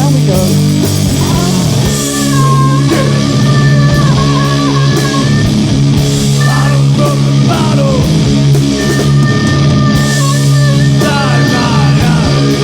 Down we go. Bottle from the bottle. Inside my eyes.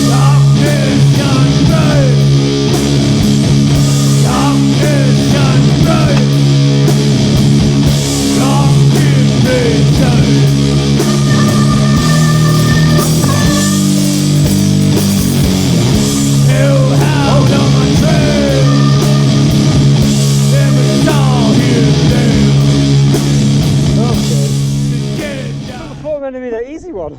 Darkness shines bright. Darkness shines bright. Dark in plain sight. Hellhound on my trail. Never saw him there. Okay. Get down. I thought it was going to be the easy one.